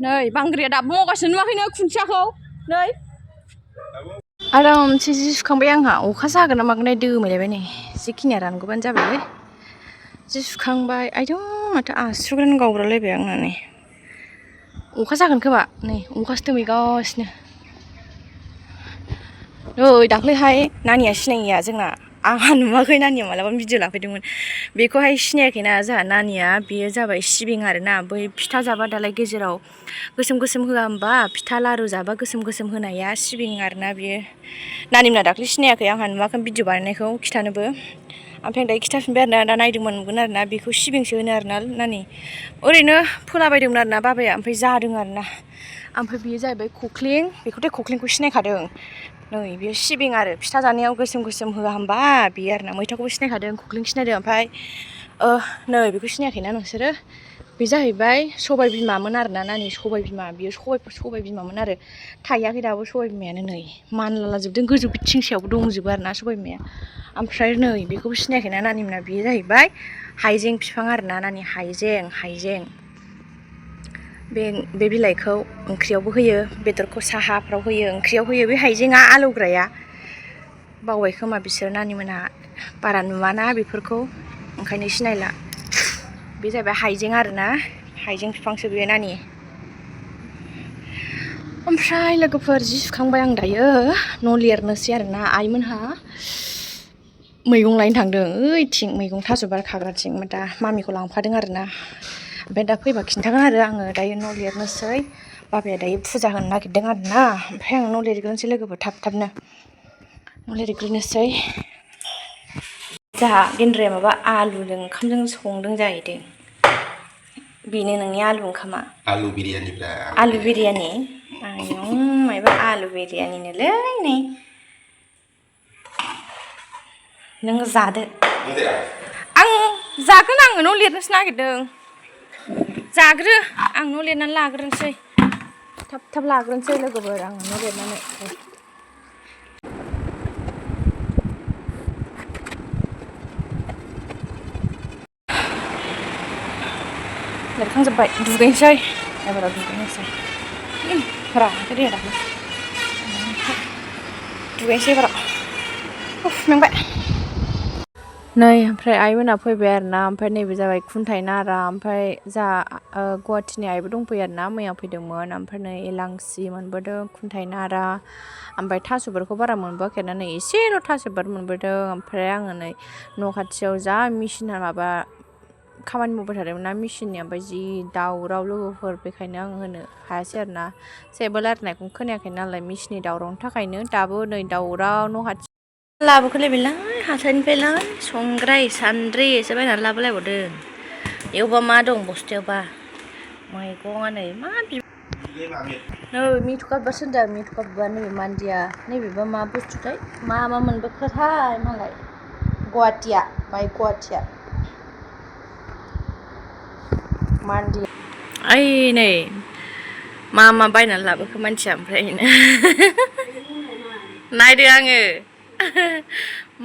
नै बांग्रिया दाबो मावगासिनो नुवाखैनो खुन्थियाखौ नै आरामसे जि सुखांबाय आंहा अखा जागोन ना मागोन दोमायलायबाय नै जिखिनिया रानगौबानो जाबाय जि सुखांबाय आयौ माथो आसुगुरानो गावब्रालायबाय आंना नै अखा जागोन खोमा नै अखासो दोमैगासिनो ओइ दाख्लैहाय नानिया सिनायिया जोंना आंहा नुवाखै नानिया मालाबा भिडिअ लाफैदोंमोन बेखौहाय सिनायाखैना जोंहा नानिया बेयो जाबाय सिबिं आरोना बै फिथा जाबा दालाय गेजेराव गोसोम गोसोम होआ होमबा फिथा लारु जाबा गोसोम गोसोम होनाया सिबिं आरोना बियो नानिमोना दाख्लै सिनायाखै आंहा नुवाखै भिडिअ बानायनायखौ खिथानोबो ओमफ्राय दायो खिथाफिनबाय आरोना दा नायदोंमोन नुगोन आरोना बेखौ सिबिंसो होनो आरोना नानि ओरैनो फोलाबायदोंमोन आरोना बाबाया ओमफ्राय जादों आरोना ओमफ्राय बेयो जाहैबाय खख्लिं बेखौथ' खख्लिंखौ सिनायखादों नै बेयो सिबिं आरो फिथा जानायाव गोसोम गोसोम होआ होमबा बेयो आरोना मैथाखौबो सिनायखादों खख्लिं सिनायदों ओमफ्राय नै बेखौ सिनायाखैना नोंसोरो बे जाहैबाय सबाय बिमामोन आरोना नानि सबाय बिमा बियो सबाय बिमामोन आरो थायाखै दाबो सबाय बिमायानो नै मानलालाजोबदों गोजौ बिथिंसायावबो दंजोबो आरोना सबाय बिमाया ओमफ्राय नै बेखौबो सिनायाखैना नानिमोना बेयो जाहैबाय हाइजें बिफां आरोना नानि हाइजें बे बिलाइखौ ओंख्रियावबो होयो बेदरखौ साहाफ्राव होयो ओंख्रियाव होयो बे हाइजेंआ आलौग्राया बावबाय खोमा बिसोर नानिमोना बारा नुवाना बेफोरखौ ओंखायनो सिनायला बे जाहैबाय हाइजें आरोना हाइजें बिफांसो बेयो नानि ओमफ्राय लोगोफोर जि सुखांबाय आं दायो न' लिरनोसै आरोना आइमोनहा मैगं लायनो थांदों ओइथिं मैगं थास' बिबार खाग्राथिं दा मामिखौ लांफादों आरोना ओमफ्राय दा फैबा खिन्थागोन आरो आङो दायो न' लिरनोसै बाबाया दायो फुजा होनो नागिरदों आरोना ओमफ्राय आं न' लिरग्रोनोसै लोगोफोर थाबनो न' लिरग्रोनोसै जोंहा गेन्द्राया माबा आलुजों ओंखामजों संदों जाहैदों बेनो नोंनि आलु ओंखामा आलु बिरियानिब्रा आलु बिरियानि आयौ मायबा आलु बिरियानिनोलै नै नों जादो आं जागोन आङो न' लिरनोसो नागिरदों जाग्रो आं न' लिरनानै लाग्रोनोसै थाब लाग्रोनोसै लोगोफोर आङो न' लिरनानै लिरखांजोब्बाय दुगैनोसै एबाराव दुगैनोसै रानखो दे दाख्लै दुगैनोसै एबाराव मेंबाय नै ओमफ्राय आइमोना फैबाय आरोना ओमफ्राय नैबे जाबाय खुन्थाइ नारा ओमफ्राय जोंहा गुवाहाटिनि आइबो दंफैयो आरोना मैया फैदोंमोन ओमफ्राय नै एलांसि मोनबोदों खुन्थाइ नारा ओमफ्राय थास'फोरखौ बारा मोनबोआखै आरोना नै एसेल' थास'फोर मोनबोदों ओमफ्राय आङो नै न' खाथियाव जा मेचिना माबा खामानि मावबाय थादोंमोन ना मेचिननि ओमफ्राय जि दावराव लोगोफोर बेखायनो आं होनो हायासै आरोना जेबो रायलायनायखौनो खोनायाखै नालाय मेचिननि दावरावनि थाखायनो दाबो नै दावराव न' खाथि लाबोखोलायबायलाय हाथाइनिफ्रायलाय संग्राय सान्द्रिसो बायनानै लाबोलायबावदों बेयावबा मा दं बस्थायावबा मैगङा नै मा नै मेथ'खा बिबारसो होनदों मेथ'खा बिबार नैबे मान्दिया नैबेबा मा बुस्थुथाय मा मोनबोखोथाय मालाय गुवाहाटिया मान्दिया ओइ नै मा बायनानै लाबोखो मानसिया ओमफ्राय नायदो आङो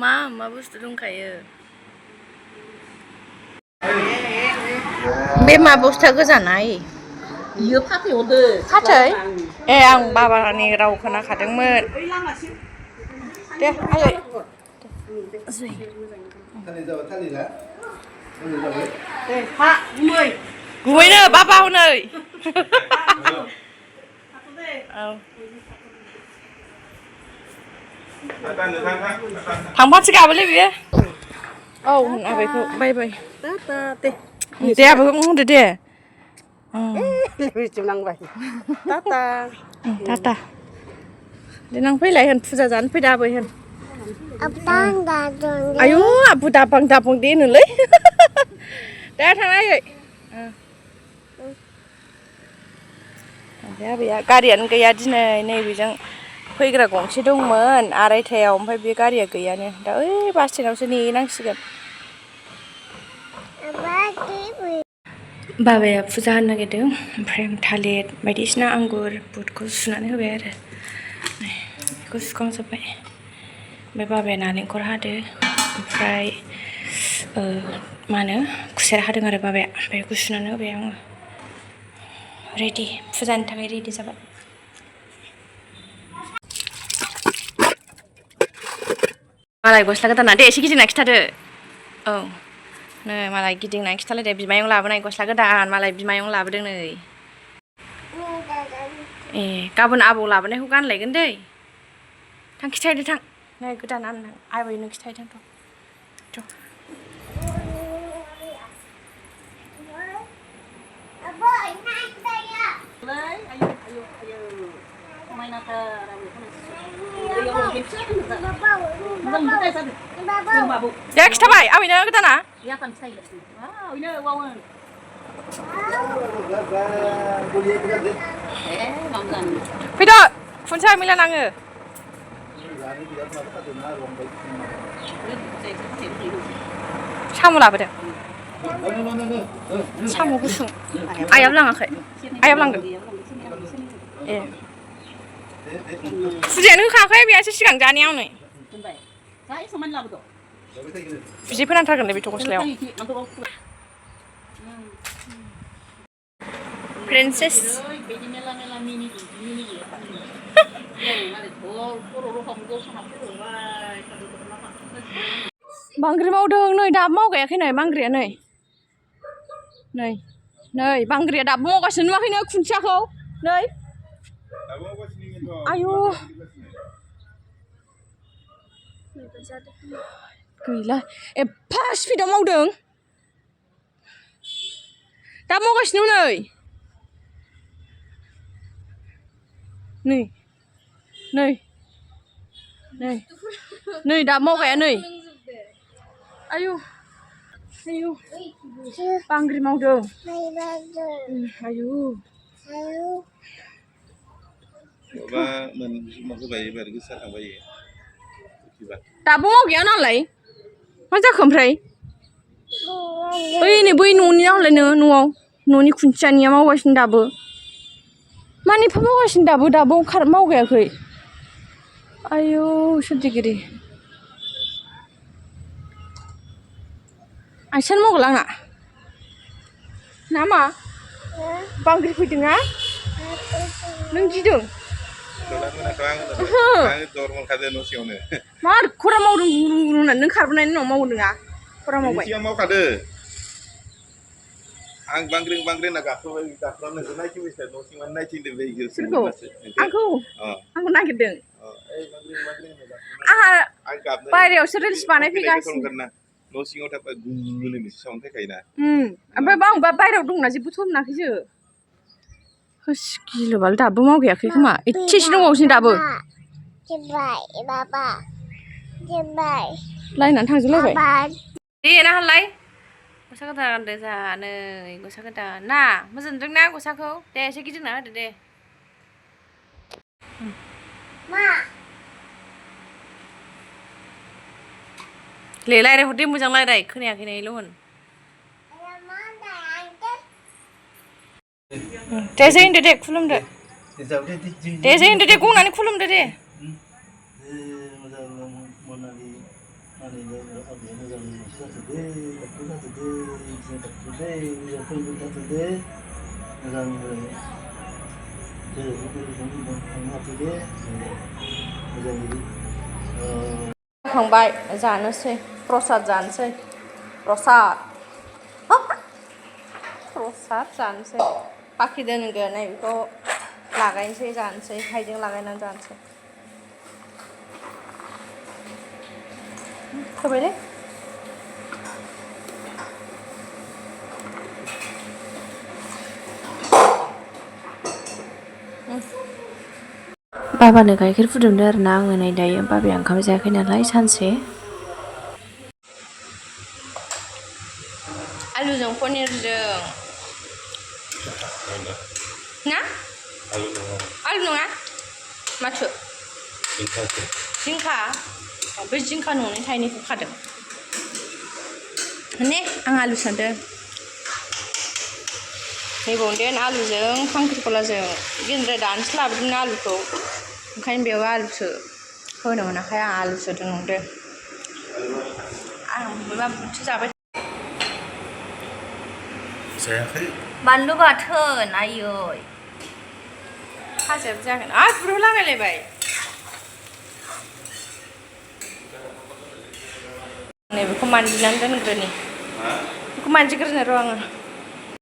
मा बुस्थु दंखायो बे मा बस्था गोजानाय बियो फाथैयावदो फाथै ए आं बाबानि राव खोनाखादोंमोन दे आयै गुमैनो बाबा हनै औ थांफानोसै गाबोलै बेयो औ होनना बेखौ बाय दे आबो होनदो दे नांबाय टाटा देनां फैलाय होन फुजा जानो फैदो आबै होन आयु आबु दाबां दे होनोलै दे थांनायै दे आबैया गारियानो गैया दिनै नैबेजों फैग्रा गंसे दंमोन 2:30 ओमफ्राय बे गारिया गैयानो दा ओइ बास स्टेन्डआवसो नेनांसिगोन बाबाया फुजा होनो नागिरदों ओमफ्राय थालिर बायदिसिना आंगुर बुटखौ सुनानै होबाय आरो बेखौ सुखांजोब्बाय ओमफ्राय बाबाया नालेंखर हादो ओमफ्राय मा होनो खुसेर हादों आरो बाबाया ओमफ्राय बेखौ सुनानै होबाय आङो रेडि फुजानि थाखाय रेडि जाबाय मालाय गस्ला गोदाना दे एसे गिदिंना खिथादो औ नै मालाय गिदिंना खिथालाय दे बिमायं लाबोनाय गस्ला गोदान मालाय बिमायं लाबोदों नै ए गाबोन आबौ लाबोनायखौ गानलायगोन दै थां खिथाहैदो थां नै गोदाना आबैनो खिथाहैदों थ' दे खिथाबाय आबैनो गोदाना फैदो फुनसै मिला नाङो साम' लाबोदों साम' गुसुं आइयाबो लाङाखै आइयाबो लांदों ए फुजायानो होखायाखै बेहासो सिगां जानायाव नै बिदि फोनांथारगोन बेथ' गस्लायाव प्रिन्सेस बांग्रि मावदों नै दाबो मावगायाखै नै बांग्रिया नै बांग्रिया दाबो मावगासिनो नुवाखै नों खुन्थियाखौ नै आयौ गैला एफा स्पिडाव मावदों दा मावगासिनो नै दा मावगाया नै आयौ बांग्रि मावदों आयौ दाबो मावगाया नालाय मा जाखो ओमफ्राय बै न'नि नालाय न'आव न'नि खुन्थियानिया मावगासिनो दाबो मानो एफा मावगासिनो दाबो मावगायाखै आयौ सोरजिगिरि आइसान मावगला आंना ना मा बांग्रि फैदों ना नों गिदों मा खरा मावदों होननानै नों खारबोनायनि उनाव मावो नोङा खरा मावबाय आं बांग्रिं होनना गाखोनानै नायथिंबाय न' सिङाव नायथिंदों बे सोरखौ आंखौ नागिरदों आंहा बायरायावसो रिल्स बानायफैगासिनो न' सिङाव थाबा गुलुलु मोनसे साउन्ड फैखायोना ओमफ्राय आं बायरायाव दंना जेबोथ' मोनाखैसो होस गिलुबाल दाबो मावगायाखै खोमा एसेसो दंबावोसो दाबो लायनानै थांजोबलायबाय दे ना हालाय गस्ला गोदान गानदो जोंहा नै गस्ला गोदान ना मोजां नुदों ना गस्लाखौ दे एसे गिदिंना होदो दे ले रायज्लायहरदे मोजां रायज्लाय खोनायाखै नैल' होन दे जै होनदो दे खुलुमदो दे जै होनदो दे गंनानै खुलुमदो दे खांबाय जानोसै प्रसाद जानोसै प्रसाद जानोसै बाखि दोनगोन नै बेखौ लागायनोसै जानोसै हाइजें लागायनानै जानोसै होबायलै बाबानो गाइखेर फुदुंदो आरोना आङो नै दायो बाबाया ओंखाम जायाखै नालाय सानसे आलुजों पनिरजों ना आलु नङा माथो जिंखा बे जिंखा न'नि थाइनैखौ खादों ने आं आलु सानदों नैबावनो आलुजों खांख्रिखलाजों गेन्द्राय दानसो लाबोदोंमोन आलुखौ ओंखायनो बेयाव आलुसो होनो मोनाखै आं आलुसो नंदों आं माबा बुथि जाबाय जायाखै बानलु बाथोन आयै खाजायाबो जागोन आरो खुरैयाव लागायलायबाय नै बेखौ मानजिनानै दोनग्रोनि बेखौ मानजिग्रोनो र' आङो